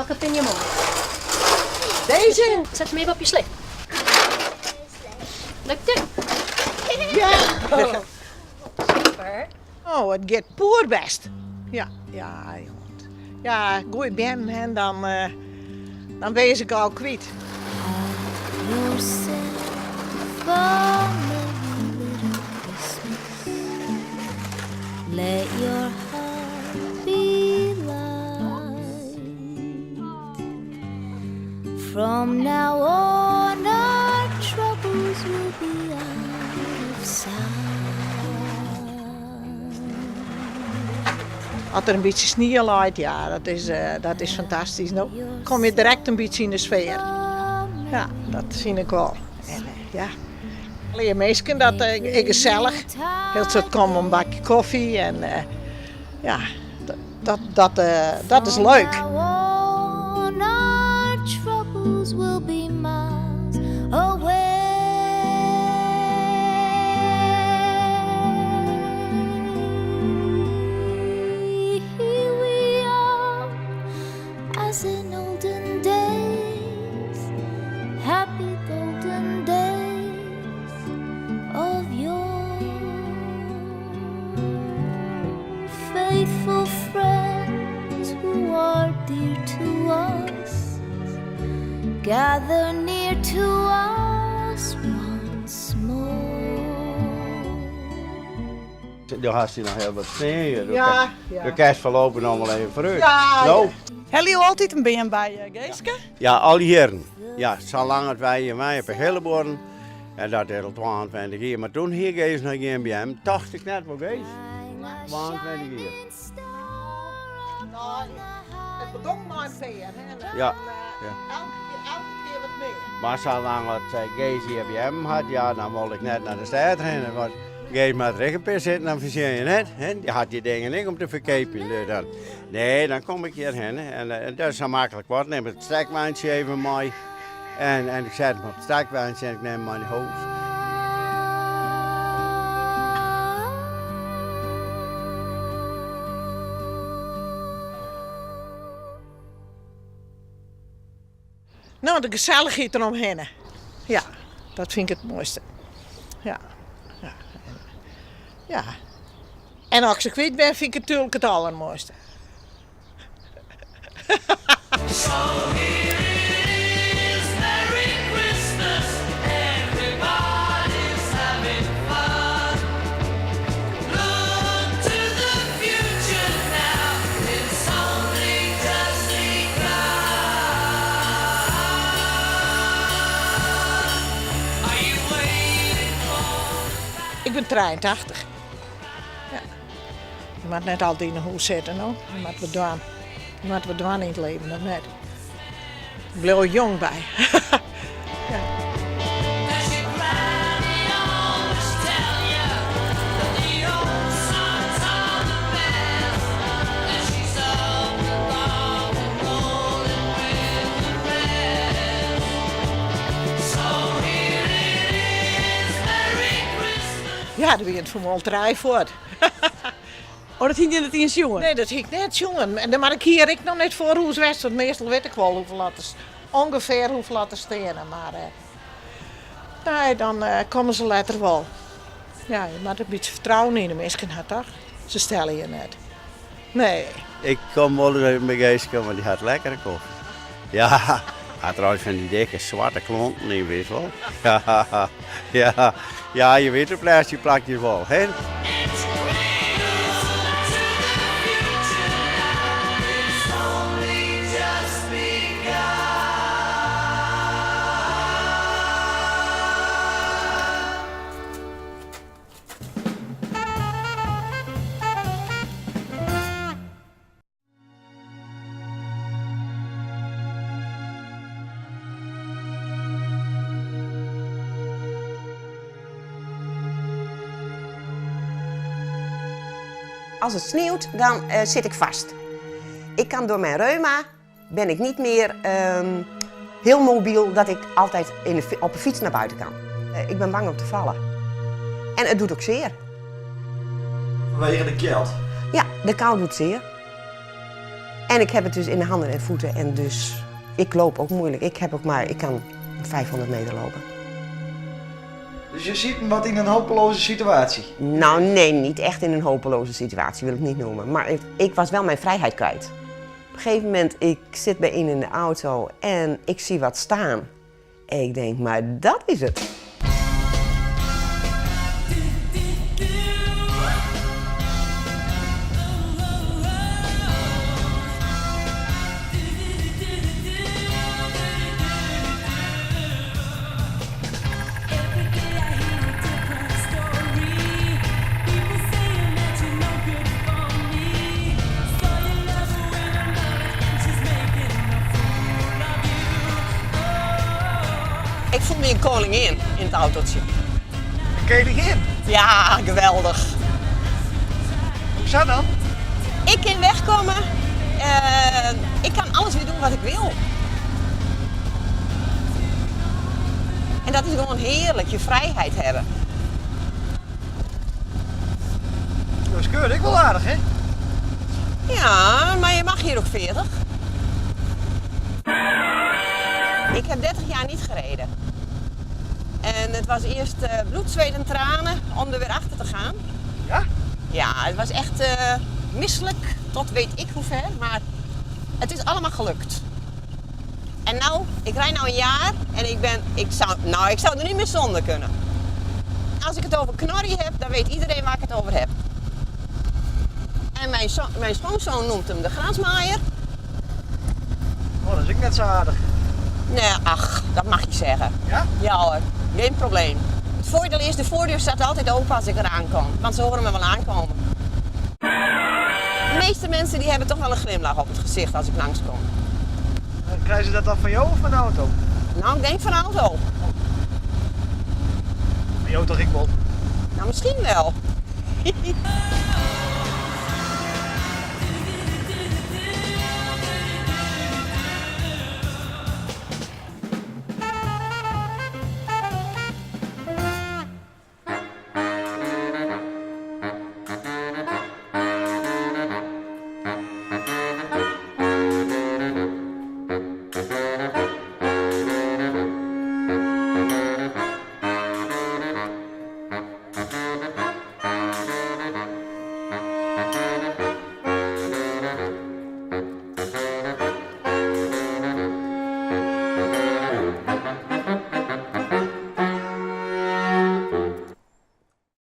Hokker fine je moai? Deze? Set him even op je slip. Lukt it? Ja! Super. Oh, it giet poerbêst. Ja, ja, jongen. Ja, goeie beammen en dan, uh, dan ben je se gau kwyt. Yourself a merry little Christmas. Let your heart be light. From now on, our troubles will be out of sight. As der in bytsje snie leit, ja, dat is, uh, dat is fantastysk. No komme je direkt in bytsje yn de sfear. Ja, dat fyn ik wol. En uh, ja, allegear minsken, dat uh, is gesellich. Hiel soad komme om in bakje kofje en uh, ja, dat, dat, uh, dat is From leuk. now on, our troubles will be miles away. Here we are, as in olden days, happy golden days of yore. Faithful friends who are dear to us, gather near to us once more. Do hast hjir noch hiel wat stean. Ja, ja. Do kinst foarlopich noch wol even foarút. Ja, No. ja. Hawwe jo altyd in beam by, Geeske? Ja, al jierren. Ja, salang as wy hjir wenje op 'e Hillebuorren. En dat is al 22 jier. Mar doe hie Gees noch gjin beam. Tocht ik net wol Gees. 22 jier. No, it begûn mei in pear. Hè? En dan, Ja, eh, ja. Elke kear, elke kear wat mear. Mar salang as Gees hjir beammen hat, ja, dan wol ik net nei de stêd rinne. Want Gees moat der ek in pear sinten oan fertsjinje, net? Hè? Dy hat dy dingen ek om te ferkeapjen. Dus dan, nee, dan kom ik hjirhinne. En, en dat is sa maklik wat. Nim it stekweintsje even mei. En, en ik set him op it stekweintsje en ik nim him mei nei hûs. No, de gesellichheid deromhinne. Ja, dat fyn ik it moaiste. Ja, ja. Ja. En as ik se kwyt bin, fyn ik it natuerlik it allermoaiste. So here it is, Merry Christmas, everybody's having fun. Look to the future now, it's only just begun. Are you waiting for Ik bin 83. Ja. Je moat net altyd yn 'e hûs sitte, no. Je moat wat dwaan. Je moat wat dwaan yn it leven, of net? Ik bliuw jong by. ja. Does your granny always tell you that the old songs are the best? And she's up and and rolling with the rest. So here it is, Merry Christmas. Ja, der wie in fermoolterij fuort. Oh, dat hie je net iens sjoen? Nee, dat hie ik net sjoen. En dan mar ik hie ek noch net foar hûs west, want meastal wit ik wol hoefolle oft der, ûngefear hoefolle oft der steane. Mar eh, nee, dan eh, komme se letter wol. Ja, je moatte in bytsje fertrouwen yn de minsken ha, toch? Se stelle je net. Nee. Ik kom wol ris even by Geeske, want dy hat lekkere kofje. Ja, hat trouwens fan dy dikke swarte klonten yn, witst wol. Ja, ja, ja, je witte de plastic plakjes wol, hè? It's to the future now. It's only just begun. As it sniuwt, dan eh, sit ik fêst. Ik kan troch myn reuma bin ik net mear ehm, hiel mobyl dat ik altyd yn de, op de fyts nei bûten kin. Eh, ik bin bang om te fallen. En it docht ek sear. Fanwege de kjeld. Ja, de kou docht sear. En ik heb het dus in de handen en voeten en dus ik loop ook moeilijk. Ik heb ook maar, ik kan 500 meter lopen. Dus je zit wat in een hopeloze situatie? Nou nee, niet echt in een hopeloze situatie wil ik niet noemen. Maar ik, ik was wel mijn vrijheid kwijt. Op een gegeven moment, ik zit bij een in de auto en ik zie wat staan. Ik denk, maar dat is het. Ik voel me een koningin in het autootje. Een koningin? Ja, geweldig. Hoe zou dan? Ik kan wegkomen. Uh, ik kan alles weer doen wat ik wil. En dat is gewoon heerlijk, je vrijheid hebben. Dat is keurig wel aardig, hè? Ja, maar je mag hier ook 40. Ik heb 30 jaar niet gereden. En het was eerst uh, bloed, zweet en tranen om er weer achter te gaan. Ja? Ja, het was echt uh, misselijk tot weet ik hoe ver, maar het is allemaal gelukt. En nou, ik rijd nou een jaar en ik ben, ik zou, nou, ik zou er niet meer zonder kunnen. Als ik het over knorrie heb, dan weet iedereen waar ik het over heb. En mijn, zo, mijn schoonzoon noemt hem de grasmaaier. Oh, dat is ik net zo aardig. Nee, ach, dat mag je zeggen. Ja? Ja hoor, geen probleem. Het voordeel is, de voordeur staat altijd open als ik eraan kom. Want ze horen me wel aankomen. De meeste mensen die hebben toch wel een glimlach op het gezicht als ik langskom. Krijgen ze dat dan van jou of van de auto? Nou, ik denk van de auto. Van jou toch ik wel? Nou, misschien wel.